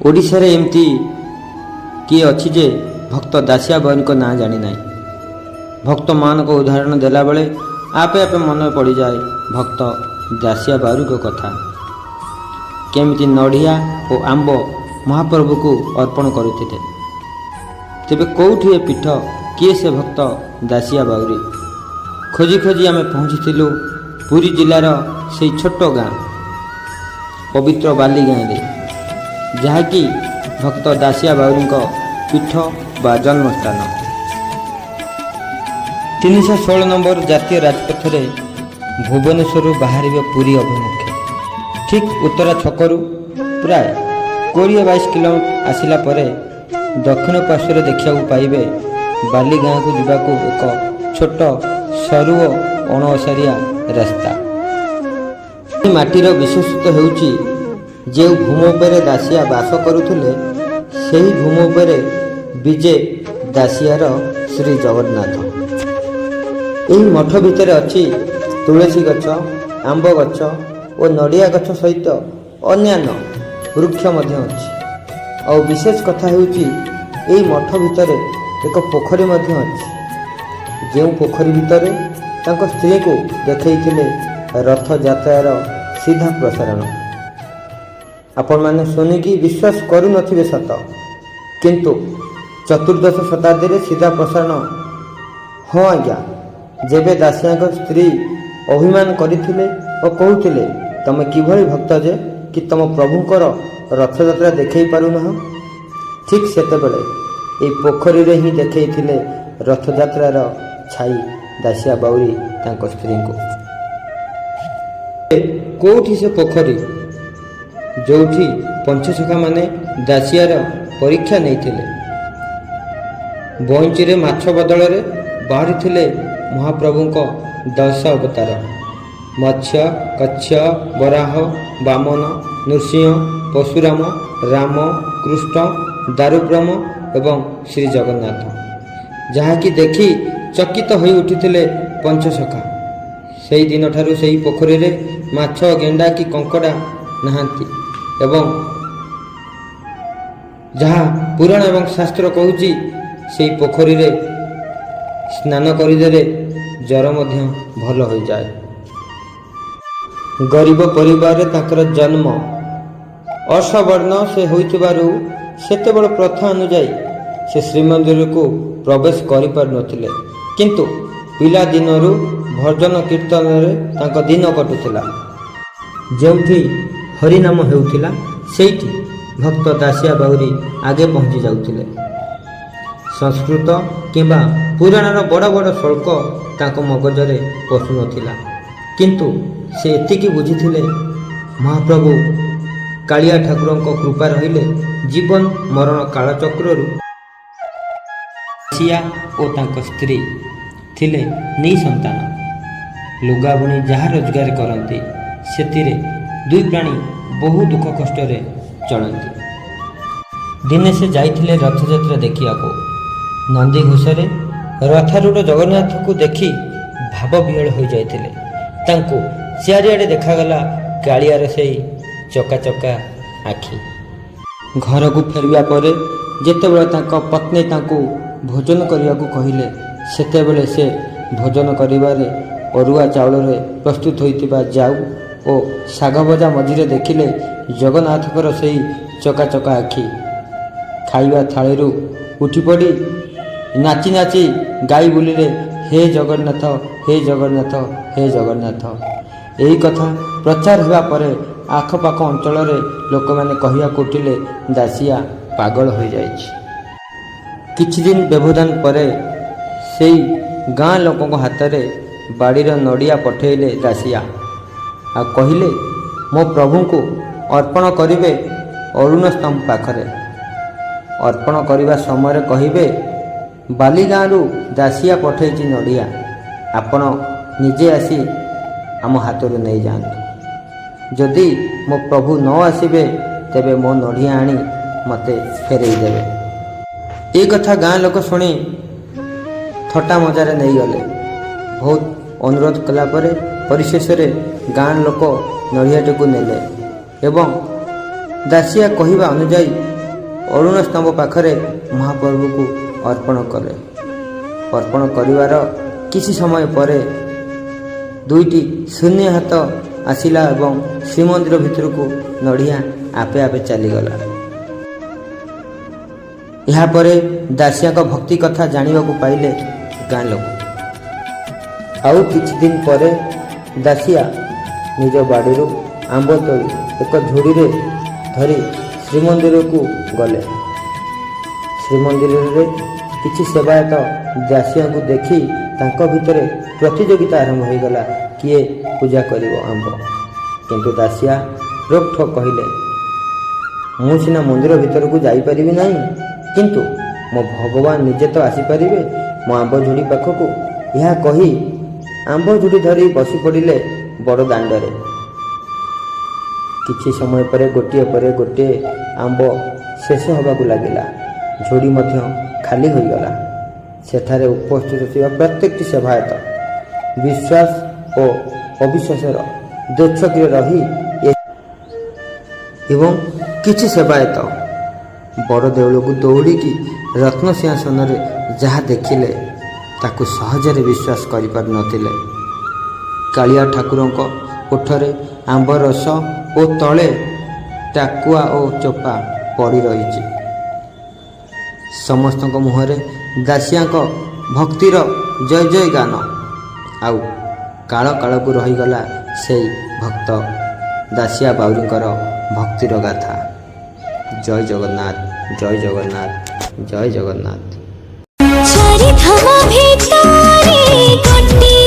ଓଡ଼ିଶାରେ ଏମିତି କିଏ ଅଛି ଯେ ଭକ୍ତ ଦାସିଆ ବାଉରୀଙ୍କ ନାଁ ଜାଣିନାହିଁ? ଭକ୍ତମାନଙ୍କ ଉଦାହରଣ ଦେଲାବେଳେ ଆପେ ଆପେ ମନେ ପଡ଼ିଯାଏ ଭକ୍ତ ଦାସିଆ ବାଉରୀଙ୍କ କଥା। କେମିତି ନଡ଼ିଆ ଓ ଆମ୍ବ ମହାପ୍ରଭୁକୁ ଅର୍ପଣ କରୁଥିଲେ। ତେବେ କେଉଁଠି ଏ ପୀଠ? କିଏ ସେ ଭକ୍ତ ଦାସିଆ ବାଉରୀ? ଖୋଜି ଖୋଜି ଆମେ ପହଞ୍ଚିଥିଲୁ ପୁରୀ ଜିଲ୍ଲାର ସେଇ ଛୋଟ ଗାଁ, ପବିତ୍ର ବାଲି ଗାଁରେ, ଯାହାକି ଭକ୍ତ ଦାସିଆ ବାଉରୀଙ୍କ ପୀଠ ବା ଜନ୍ମସ୍ଥାନ। 316 ନମ୍ବର ଜାତୀୟ ରାଜପଥରେ ଭୁବନେଶ୍ୱରରୁ ବାହାରିବେ ପୁରୀ ଅଭିମୁଖେ, ଠିକ୍ ଉତ୍ତରା ଛକରୁ ପ୍ରାୟ 20-22 କିଲୋମିଟର ଆସିଲା ପରେ ଦକ୍ଷିଣ ପାର୍ଶ୍ୱରେ ଦେଖିବାକୁ ପାଇବେ ବାଲି ଗାଁକୁ ଯିବାକୁ ଏକ ଛୋଟ, ସରୁ ଓ ଅଣଓସାରିଆ ରାସ୍ତା। ଏହି ମାଟିର ବିଶେଷତ୍ୱ ହେଉଛି, ଯେଉଁ ଭୂମି ଉପରେ ଦାସିଆ ବାସ କରୁଥିଲେ, ସେହି ଭୂମି ଉପରେ ବିଜେ ଦାସିଆର ଶ୍ରୀ ଜଗନ୍ନାଥ। ଏହି ମଠ ଭିତରେ ଅଛି ତୁଳସୀ ଗଛ, ଆମ୍ବ ଗଛ ଓ ନଡ଼ିଆ ଗଛ ସହିତ ଅନ୍ୟାନ୍ୟ ବୃକ୍ଷ ମଧ୍ୟ ଅଛି। ଆଉ ବିଶେଷ କଥା ହେଉଛି, ଏହି ମଠ ଭିତରେ ଏକ ପୋଖରୀ ମଧ୍ୟ ଅଛି, ଯେଉଁ ପୋଖରୀ ଭିତରେ ତାଙ୍କ ସ୍ତ୍ରୀଙ୍କୁ ଦେଖେଇଥିଲେ ରଥଯାତ୍ରାର ସିଧା ପ୍ରସାରଣ। ଆପଣମାନେ ଶୁଣିକି ବିଶ୍ୱାସ କରୁନଥିବେ ସତ, କିନ୍ତୁ ଚତୁର୍ଦ୍ଦଶ ଶତାବ୍ଦୀରେ ସିଧା ପ୍ରସାରଣ। ହଁ ଆଜ୍ଞା, ଯେବେ ଦାସିଆଙ୍କ ସ୍ତ୍ରୀ ଅଭିମାନ କରିଥିଲେ ଓ କହୁଥିଲେ, "ତମେ କିଭଳି ଭକ୍ତ ଯେ କି ତମ ପ୍ରଭୁଙ୍କର ରଥଯାତ୍ରା ଦେଖେଇ ପାରୁନାହଁ?" ଠିକ୍ ସେତେବେଳେ ଏଇ ପୋଖରୀରେ ହିଁ ଦେଖେଇଥିଲେ ରଥଯାତ୍ରାର ଛାଇ ଦାସିଆ ବାଉରୀ ତାଙ୍କ ସ୍ତ୍ରୀଙ୍କୁ। କୋଉଠି ସେ ପୋଖରୀ, ଯୋଉଠି ପଞ୍ଚସଖାମାନେ ଦାସିଆର ପରୀକ୍ଷା ନେଇଥିଲେ? ବଇଁଚିରେ ମାଛ ବଦଳରେ ବାହାରିଥିଲେ ମହାପ୍ରଭୁଙ୍କ ଦଶ ଅବତାର: ମତ୍ସ୍ୟ, କଚ୍ଛ, ବରାହ, ବାମନ, ନୃସିଂହ, ପରଶୁରାମ, ରାମ, କୃଷ୍ଣ, ଦାରୁବ୍ରହ୍ମ ଏବଂ ଶ୍ରୀ ଜଗନ୍ନାଥ, ଯାହାକି ଦେଖି ଚକିତ ହୋଇ ଉଠିଥିଲେ ପଞ୍ଚସଖା। ସେଇ ଦିନଠାରୁ ସେହି ପୋଖରୀରେ ମାଛ, ଗେଣ୍ଡା କି କଙ୍କଡ଼ା ନାହାନ୍ତି ଏବଂ ଯାହା ପୁରାଣ ଏବଂ ଶାସ୍ତ୍ର କହୁଛି, ସେଇ ପୋଖରୀରେ ସ୍ନାନ କରିଦେଲେ ଜ୍ୱର ମଧ୍ୟ ଭଲ ହୋଇଯାଏ। ଗରିବ ପରିବାରରେ ତାଙ୍କର ଜନ୍ମ। ଅସବର୍ଣ୍ଣ ସେ ହୋଇଥିବାରୁ ସେତେବେଳେ ପ୍ରଥା ଅନୁଯାୟୀ ସେ ଶ୍ରୀମନ୍ଦିରକୁ ପ୍ରବେଶ କରିପାରୁନଥିଲେ। କିନ୍ତୁ ପିଲାଦିନରୁ ଭଜନ କୀର୍ତ୍ତନରେ ତାଙ୍କ ଦିନ କଟୁଥିଲା। ଯେଉଁଠି ହରିନାମ ହେଉଥିଲା, ସେଇଠି ଭକ୍ତ ଦାସିଆ ବାଉରୀ ଆଗେ ପହଞ୍ଚି ଯାଉଥିଲେ। ସଂସ୍କୃତ କିମ୍ବା ପୁରାଣର ବଡ଼ ବଡ଼ ଶ୍ଳୋକ ତାଙ୍କ ମଗଜରେ ପଶୁନଥିଲା, କିନ୍ତୁ ସେ ଏତିକି ବୁଝିଥିଲେ, ମହାପ୍ରଭୁ କାଳିଆ ଠାକୁରଙ୍କ କୃପା ରହିଲେ ଜୀବନ ମରଣ କାଳଚକ୍ରରୁ। ଦାସିଆ ଓ ତାଙ୍କ ସ୍ତ୍ରୀ ଥିଲେ ନିଃସନ୍ତାନ। ଲୁଗା ବୁଣି ଯାହା ରୋଜଗାର କରନ୍ତି, ସେଥିରେ ଦୁଇ ପ୍ରାଣୀ ବହୁ ଦୁଃଖ କଷ୍ଟରେ ଚଳନ୍ତି। ଦିନେ ସେ ଯାଇଥିଲେ ରଥଯାତ୍ରା ଦେଖିବାକୁ। ନନ୍ଦିଘୋଷରେ ରଥାରୂଢ଼ ଜଗନ୍ନାଥଙ୍କୁ ଦେଖି ଭାବବିହ୍ୱଳ ହୋଇଯାଇଥିଲେ। ତାଙ୍କୁ ଚାରିଆଡ଼େ ଦେଖାଗଲା କାଳିଆର ସେଇ ଚକା ଚକା ଆଖି। ଘରକୁ ଫେରିବା ପରେ ଯେତେବେଳେ ତାଙ୍କ ପତ୍ନୀ ତାଙ୍କୁ ଭୋଜନ କରିବାକୁ କହିଲେ, ସେତେବେଳେ ସେ ଭୋଜନ କରିବାରେ ଅରୁଆ ଚାଉଳରେ ପ୍ରସ୍ତୁତ ହୋଇଥିବା ଜାଉ ଓ ଶାଗ ଭଜା ମଝିରେ ଦେଖିଲେ ଜଗନ୍ନାଥଙ୍କର ସେଇ ଚକା ଚକା ଆଖି। ଖାଇବା ଥାଳିରୁ ଉଠିପଡ଼ି ନାଚି ନାଚି ଗାଇ ବୁଲିଲେ, "ହେ ଜଗନ୍ନାଥ, ହେ ଜଗନ୍ନାଥ, ହେ ଜଗନ୍ନାଥ।" ଏହି କଥା ପ୍ରଚାର ହେବା ପରେ ଆଖପାଖ ଅଞ୍ଚଳରେ ଲୋକମାନେ କହିବାକୁ ଉଠିଲେ, ଦାସିଆ ପାଗଳ ହୋଇଯାଇଛି। କିଛି ଦିନ ବ୍ୟବଧାନ ପରେ ସେଇ ଗାଁ ଲୋକଙ୍କ ହାତରେ ବାଡ଼ିର ନଡ଼ିଆ ପଠେଇଲେ ଦାସିଆ ଆଉ କହିଲେ, "ମୋ ପ୍ରଭୁଙ୍କୁ ଅର୍ପଣ କରିବେ ଅରୁଣ ସ୍ତମ୍ଭ ପାଖରେ। ଅର୍ପଣ କରିବା ସମୟରେ କହିବେ, ବାଲିଗାଁରୁ ଦାସିଆ ପଠେଇଛି ନଡ଼ିଆ, ଆପଣ ନିଜେ ଆସି ଆମ ହାତରୁ ନେଇଯାଆନ୍ତୁ। ଯଦି ମୋ ପ୍ରଭୁ ନ ଆସିବେ, ତେବେ ମୋ ନଡ଼ିଆ ଆଣି ମୋତେ ଫେରେଇ ଦେବେ।" ଏ କଥା ଗାଁ ଲୋକ ଶୁଣି ଥଟ୍ଟା ମଜାରେ ନେଇଗଲେ। ବହୁତ ଅନୁରୋଧ କଲା ପରେ ପରିଶେଷରେ ଗାଁ ଲୋକ ନଡ଼ିଆଟିକୁ ନେଲେ ଏବଂ ଦାସିଆ କହିବା ଅନୁଯାୟୀ ଅରୁଣ ସ୍ତମ୍ଭ ପାଖରେ ମହାପ୍ରଭୁଙ୍କୁ ଅର୍ପଣ କଲେ। ଅର୍ପଣ କରିବାର କିଛି ସମୟ ପରେ ଦୁଇଟି ଶୂନ୍ୟ ହାତ ଆସିଲା ଏବଂ ଶ୍ରୀମନ୍ଦିର ଭିତରକୁ ନଡ଼ିଆ ଆପେ ଆପେ ଚାଲିଗଲା। ଏହାପରେ ଦାସିଆଙ୍କ ଭକ୍ତି କଥା ଜାଣିବାକୁ ପାଇଲେ ଗାଁ ଲୋକ। ଆଉ କିଛି ଦିନ ପରେ ଦାସିଆ ନିଜ ବାଡ଼ିରୁ ଆମ୍ବ ତୋଳି ଏକ ଝୁଡ଼ିରେ ଧରି ଶ୍ରୀମନ୍ଦିରକୁ ଗଲେ। ଶ୍ରୀମନ୍ଦିରରେ କିଛି ସେବାୟତ ଦାସିଆଙ୍କୁ ଦେଖି ତାଙ୍କ ଭିତରେ ପ୍ରତିଯୋଗିତା ଆରମ୍ଭ ହୋଇଗଲା, କିଏ ପୂଜା କରିବ ଆମ୍ବ। କିନ୍ତୁ ଦାସିଆ ରୋକଠୋକ କହିଲେ, "ମୁଁ ସିନା ମନ୍ଦିର ଭିତରକୁ ଯାଇପାରିବି ନାହିଁ, କିନ୍ତୁ ମୋ ଭଗବାନ ନିଜେ ତ ଆସିପାରିବେ ମୋ ଆମ୍ବ ଝୁଡ଼ି ପାଖକୁ।" ଏହା କହି ଆମ୍ବ ଝୁଡ଼ି ଧରି ବସି ପଡ଼ିଲେ ବଡ଼ ଦାଣ୍ଡରେ। କିଛି ସମୟ ପରେ ଗୋଟିଏ ପରେ ଗୋଟିଏ ଆମ୍ବ ଶେଷ ହେବାକୁ ଲାଗିଲା। ଝୁଡ଼ି ମଧ୍ୟ ଖାଲି ହୋଇଗଲା। ସେଠାରେ ଉପସ୍ଥିତ ଥିବା ପ୍ରତ୍ୟେକଟି ସେବାୟତ ବିଶ୍ୱାସ ଓ ଅବିଶ୍ୱାସର ଦୋଛକିରେ ରହି ଏବଂ କିଛି ସେବାୟତ ବଡ଼ ଦେଉଳକୁ ଦୌଡ଼ିକି ରତ୍ନ ସିଂହାସନରେ ଯାହା ଦେଖିଲେ, ତାକୁ ସହଜରେ ବିଶ୍ୱାସ କରିପାରୁନଥିଲେ। କାଳିଆ ଠାକୁରଙ୍କ ଓଠରେ ଆମ୍ବ ରସ ଓ ତଳେ ଟାକୁଆ ଓ ଚୋପା ପଡ଼ି ରହିଛି। ସମସ୍ତଙ୍କ ମୁହଁରେ ଦାସିଆଙ୍କ ଭକ୍ତିର ଜୟ ଜୟ ଗାନ। ଆଉ କାଳ କାଳକୁ ରହିଗଲା ସେଇ ଭକ୍ତ ଦାସିଆ ବାଉରୀଙ୍କର ଭକ୍ତିର ଗାଥା। ଜୟ ଜଗନ୍ନାଥ, ଜୟ ଜଗନ୍ନାଥ, ଜୟ ଜଗନ୍ନାଥ। ଚାରିଧାମ ଭିତରେ ଗୋଟିଏ।